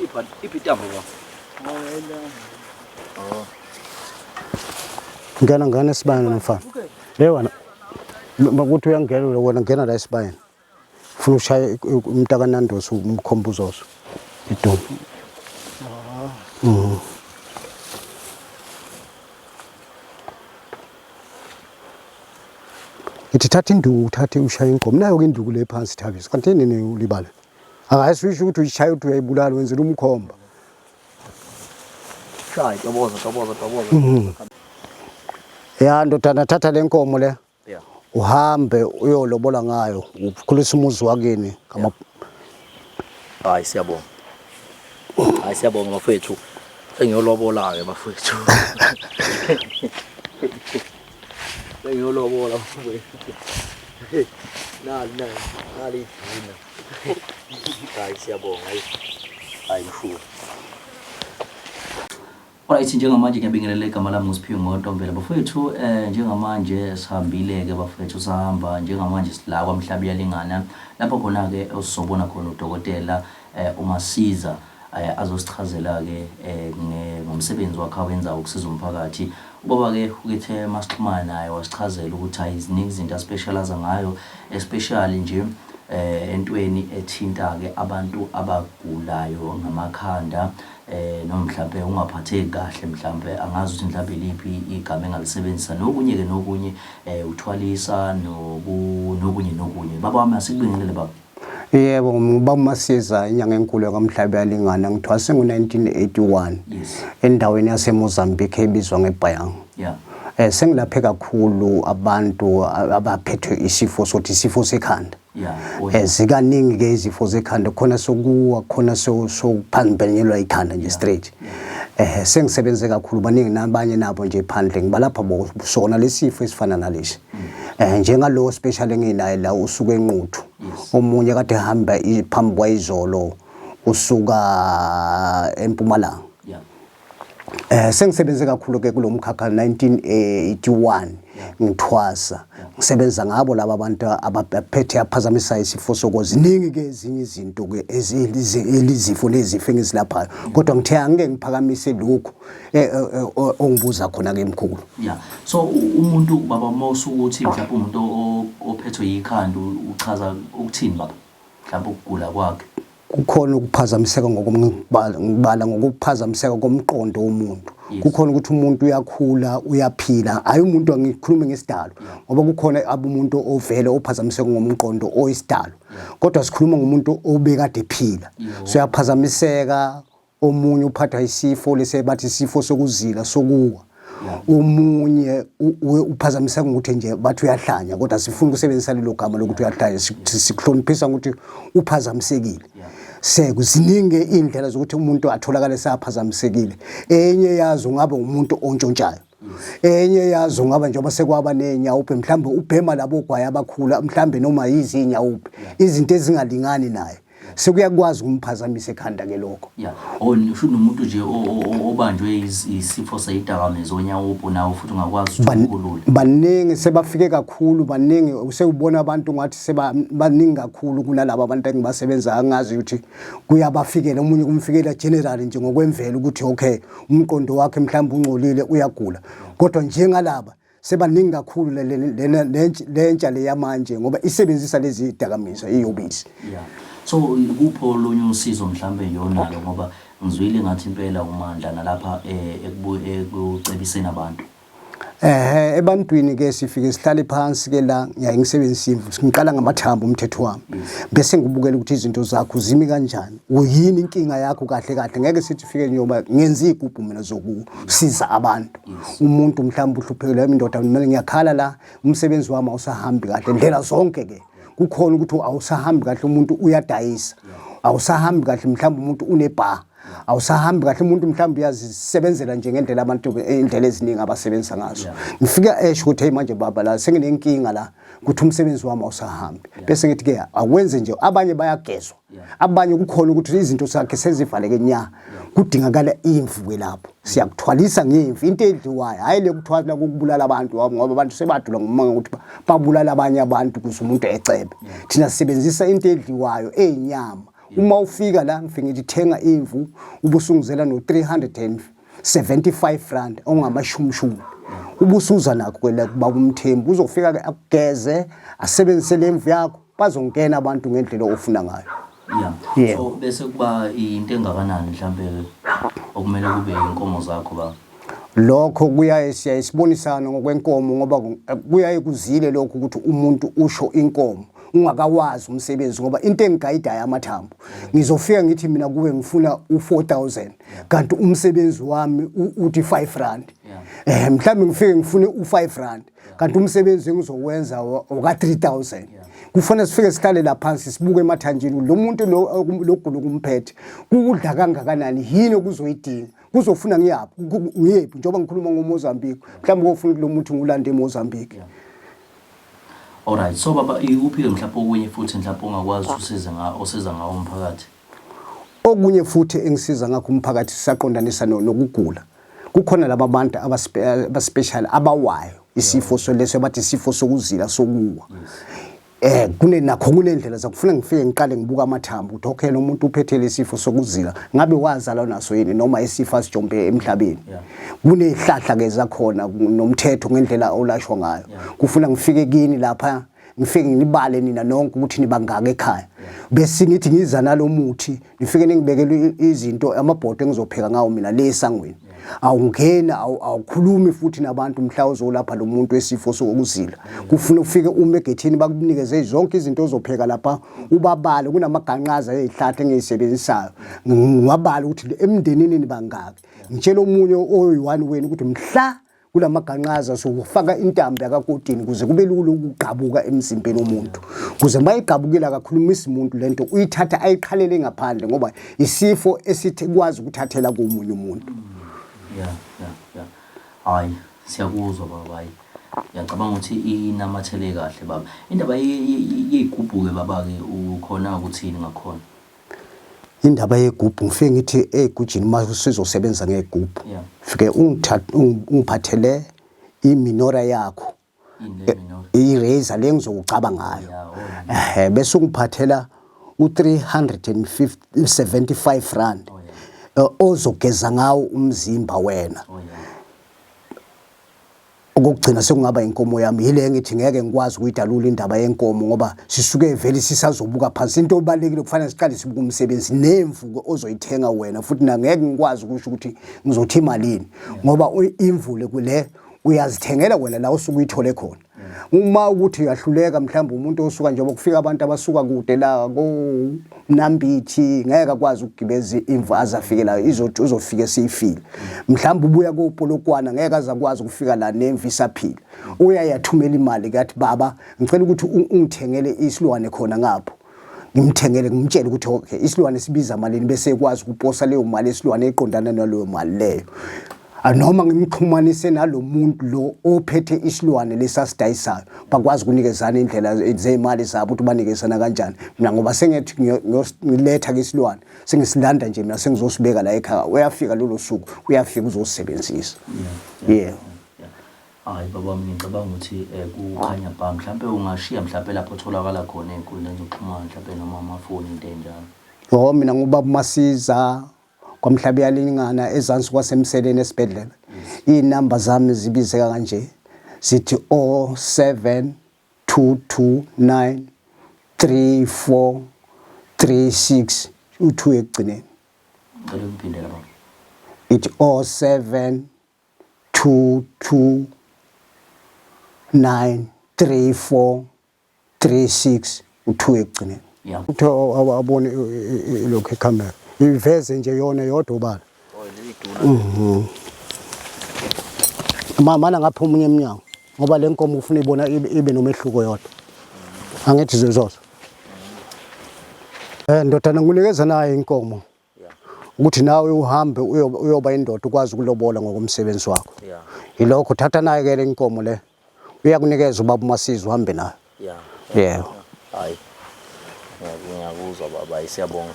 Iphi iphi intambo baba? Oh. Ngena ngena esibayeni mfana. Le wena bakuthi uyangena wena ngena la esibayeni. Ufuna ushaya umntaka Nandosi umkhomba uzozo. Idumo. Mhm. Ithi thatha induku uthathe ushaye inkomo. Nayo ke induku le phansi Thabiso. Kanti nini ulibale? Akayisho ukuthi uyishaya ukuthi uyayibulala wenzela umkhomba. Shaya toboza toboza toboza. Mhm. Ya ndodana thatha le nkomo le. Yeah. Uhambe uyolobola ngayo ukhulisa umuzi wakini ngama Hayi siyabonga. Hayi siyabonga bafethu. Sengiyolobola ke bafethu. Sengiyolobola bafethu. Nali nali nali iduna. Hayi siyabonga hayi. Hayi mshulu. Alright njengamanje ngiyabingelela igama lami nguSiphiwe Ngontombela bafowethu eh njengamanje sihambile ke bafowethu sahamba njengamanje sila kwaMhlabuyalingana lapho khona ke osizobona khona udokotela eh uMasiza eh, azosichazela ke eh, ngomsebenzi wakhe awenzayo ukusiza umphakathi ubaba ke ukethe masixhumana naye wasichazela ukuthi hayi ziningi izinto aspecialize ngayo especially nje eh entweni ethinta ke abantu abagulayo ngamakhanda eh noma mhlampe ungaphatheki kahle mhlampe angazi ukuthi mhlampe iliphi igama engalisebenzisa nokunye ke nokunye eh uthwalisa noku nokunye nokunye baba wami asikubingelele baba. Yebo, ngubaba uMasiza inyanga enkulu yaKwaMhlabuyalingana ngithwase ngo-1981 Yes. endaweni yaseMozambique ebizwa ngeBhayang. Yeah. Eh sengilaphe kakhulu abantu abaphethwe isifo sothi isifo sekhanda. Yeah. Oh, Eh yeah. zikaningi ke izifo zekhanda khona sokuwa khona sokuphambenyelwa ikhanda nje straight. Eh sengisebenze kakhulu baningi nabanye nabo nje phandle ngibalapha bo sona lesifo esifana nalesi. Eh njengalo special enginaye la usuke enquthu. Omunye kade ehamba phambi kwayizolo usuka eMpumalanga. Yeah. Eh sengisebenze kakhulu ke kulomkhakha 1981 ngithwasa ngisebenza ngabo laba abantu abaphethe aphazamisa isifo sokozi ziningi ke ezinye izinto ke elizifo lezifo engizilaphayo kodwa ngithe angeke ngiphakamise lokhu eh, eh, eh, ongibuza khona ke mkhulu. Yeah. So umuntu baba uma usukuthi mhlawumbe umuntu ophethwe yikhanda uchaza ukuthini baba? Mhlawumbe ukugula kwakhe. Kukhona ukuphazamiseka ngokubala ngokuphazamiseka komqondo womuntu. Kukhona ukuthi umuntu uyakhula uyaphila hayi umuntu angikhulume ngesidalo ngoba kukhona abumuntu ovele ophazamiseka ngomqondo oyisidalo kodwa sikhuluma ngomuntu obekade ephila so uyaphazamiseka omunye uphathwa isifo lesi bathi isifo sokuzila sokuwa omunye uphazamiseka ngokuthi nje bathi uyahlanya kodwa sifuna ukusebenzisa lelo gama lokuthi uyahlanya sikuhloniphisa ngokuthi uphazamisekile sekuziningi iy'ndlela zokuthi umuntu atholakale seaphazamisekile enye yazo ngabe umuntu ontshontshayo enye yazo ngaba njengoba sekwaba nenyawupe mhlawumbe ubhema labo gwaya abakhula mhlawumbe noma yizi inyawupe izinto ezingalingani naye sekuyakwazi ukumphazamisa ekhanda ke lokho. Yeah. Oh usho nomuntu nje obanjwe isifo seyidakamizwa onyawupo nawo futhi ungakwazi ukuthi ukhulule. Baningi sebafike kakhulu baningi usewubona abantu ngathi seba baningi kakhulu kunalabo abantu engibasebenza angazi ukuthi kuyabafikela omunye kumfikela general nje ngokwemvelo ukuthi okay umqondo wakhe mhlawumbe ungcolile uyagula kodwa njengalaba sebaningi kakhulu lentsha le yamanje ngoba isebenzisa lezi dakamizwa iyobisi. Yeah. So kupho olunye usizo mhlambe yonalo ngoba ngizwile ngathi impela umandla nalapha eh, ekucebiseni abantu. Ehhe ebantwini ke sifike sihlale phansi ke la ngiyaye ngisebenzise imvu ngiqala ngamathambo umthetho wami bese ngibukela ukuthi izinto zakho zimi kanjani uyini inkinga yakho kahle kahle ngeke sithi fike njengoba ngenza igubhu mina zokusiza abantu umuntu mhlawumbe uhluphekile indoda mina ngiyakhala la umsebenzi wami awusahambi kahle ndlela zonke ke kukhona ukuthi awusahambi kahle umuntu uyadayisa awusahambi kahle mhlawumbe umuntu unebha awusahambi kahle umuntu mhlawumbe uyazisebenzela nje ngendlela abantu indlela eziningi abasebenza ngazo ngifika esho ukuthi hey manje baba la senginenkinga la ukuthi umsebenzi wami awusahambi bese ngithi ke akwenze nje abanye bayagezwa abanye kukhona ukuthi izinto zakhe sezivaleke nya kudingakala imvu ke lapho siyakuthwalisa ngemvu into edliwayo hayi le kuthwala kokubulala abantu ngoba abantu sebadula ngomanga ukuthi babulala abanye abantu ukuze umuntu ecebe thina sisebenzisa into edliwayo eyinyama. Uma ufika la ngifike ngithi thenga imvu, ubusungizela no 375 rand ongamashumshumi. Ubusuza nakho ke la kuba uMthembu, uzofika ke akugeze, asebenzise lemvu yakho, bazongena abantu ngendlela ofuna ngayo. Yeah. Yebo. So bese kuba into engakanani mhlambe okumele kube inkomo zakho baba? Lokho kuyaye siyaye sibonisane ngokwenkomo ngoba kuyaye kuzile lokho ukuthi umuntu usho inkomo ungakawazi umsebenzi, ngoba into engigayidayo amathambo. Ngizofika ngithi mina kuwe ngifuna u4000 kanti umsebenzi wami uthi 5 rand. Mhlawumbe ngifike ngifune u5 rand kanti umsebenzi engizowenza oka 3000. Kufanele sifike sihlale la phansi sibuke emathanjeni lo muntu lo logula kumphethe kukudla kangakanani, yini okuzoyidinga, kuzofuna ngiyaphi, ngiyephi, njengoba ngikhuluma ngoMozambique, mhlawumbe kofuna lo muthi ngulande eMozambique. Alright, so baba ikuphi-ke mhlawumbe okunye futhi mhlawumbe ongakwazi usize nga osiza ngawo umphakathi? Okunye futhi engisiza ngakho umphakathi, sisaqondanisa nokugula, kukhona laba bantu abaspecial abawayo isifo soleso bathi isifo sokuzila sokuwa. Kune nakho kunendlela zakufuna ngifike ngiqale ngibuka amathambo ukuthi okay, lo muntu uphethe lesifo sokuzila, ngabe wazalwa naso yini noma isifo asijombe emhlabeni. Kunezihlahla ke zakhona nomthetho ngendlela olashwa ngayo. Kufuna ngifike kini lapha, ngifike nginibale nina nonke ukuthi nibangaka ekhaya, bese ngithi ngiza nalomuthi, nifike ningibekele izinto, amabhodo engizopheka ngawo mina le esangweni. Awungena awukhulumi futhi nabantu mhla uzolapha lo muntu esifo sokuzila. Kufuna ufike ume egethini, bakunikeze zonke izinto ozopheka lapha, ubabale. Kunamaganqaza ezihlahla engiyisebenzisayo, ngiwabale ukuthi emndenini nibangaki. Ngitshela omunye oyi-one wenu ukuthi mhla kulamaganqaza sokufaka intambo yakakotini ukuze kube lula ukugqabuka emzimbeni womuntu, kuze mayigqabukile akakhulumisi umuntu, lento uyithatha ayiqhalele ngaphandle ngoba isifo esithi kwazi ukuthathela komunye umuntu. Yeah. Hayi, siyakuzwa baba, hayi. Ngiyacabanga ukuthi inamathele kahle baba. Indaba yey'gubhu-ke baba-ke ukhona ukuthini ngakhona? Indaba yegubhu, ngifike ngithi ey'gujini uma sizosebenza ngegubhu, fike ungiphathele iminora yakho, Ini le minora? I-razor le ngizokucaba ngayo. Yeah, oh, Bese ungiphathela u-375 rand Oh, yeah. ozogeza ngawo umzimba wena. Oh, yeah. Okokugcina sekungaba inkomo yami yile ngithi ngeke ngikwazi ukuyidalula indaba yenkomo ngoba sisuke vele sisazobuka phansi. Into obalekile kufanele siqale sibuke umsebenzi nemvu ozoyithenga wena, futhi na ngeke ngikwazi ukusho ukuthi ngizothi imalini ngoba imvu le kule uyazithengela wena la usuke uyithole khona. Uma ukuthi uyahluleka, mhlawumbe umuntu osuka, njengoba kufika abantu abasuka kude la koMnambithi, ngeke akwazi ukugibeza imvu aze afike la, izothi uzofike siyifile. Mhlawumbe ubuya koPolokwana, ngeke aze akwazi ukufika la nemvu isaphila. Uyayathumela imali kathi, baba ngicela ukuthi ungithengele isilwane khona ngapho, ngimthengele, ngimtshele ukuthi okay, isilwane sibiza malini, bese ekwazi ukuposa leyo mali esilwane eqondana naleyo mali leyo, noma ngimxhumanise nalomuntu lo ophethe isilwane lesasidayisayo, bakwazi ukunikezana indlela zey'mali zabo ukuthi banikezana kanjani. Mina ngoba sengithi ngiletha ke isilwane, sengisilanda nje mina, sengizosibeka la ekhaya, uyafika lolo suku, uyafika uzosebenzisa. Yeah. Hayi baba wami, ngicabanga ukuthi kukhanya bha. Mhlampe ungashiya mhlampe lapho otholakala khona ey'nkundleni zokuxhumana mhlampe noma amafoni, into ey'njalo. Oh, mina ngubaba Masiza kwaMhlabuyalingana ezansi kwaseMseleni esibhedlela. Iy'namba zami zibizeka kanje, zithi 07 229 34 36 u2 ekugcineni. Ngicela ukuphindela baba. Ithi 07 2 2 9 3 4 3 6 u2 ekugcineni. Kuthiwa abone lokhu ikhamera iveze nje yona yodwa ubala. Mama ngapha omunye emnyango ngoba le nkomo ufuna ibona ibe nomehluko yodwa. Angithi zezozo. Ndodana, ngikunikeza nayo inkomo ukuthi nawe uhambe uyoba indoda, ukwazi ukulobola ngokomsebenzi wakho. Yilokho, thatha nayo ke le nkomo le. Uyakunikeza ubaba uMasiza, uhambe nayo. Yeah. Yebo. Hayi. Ngiyakuzwa baba, siyabonga.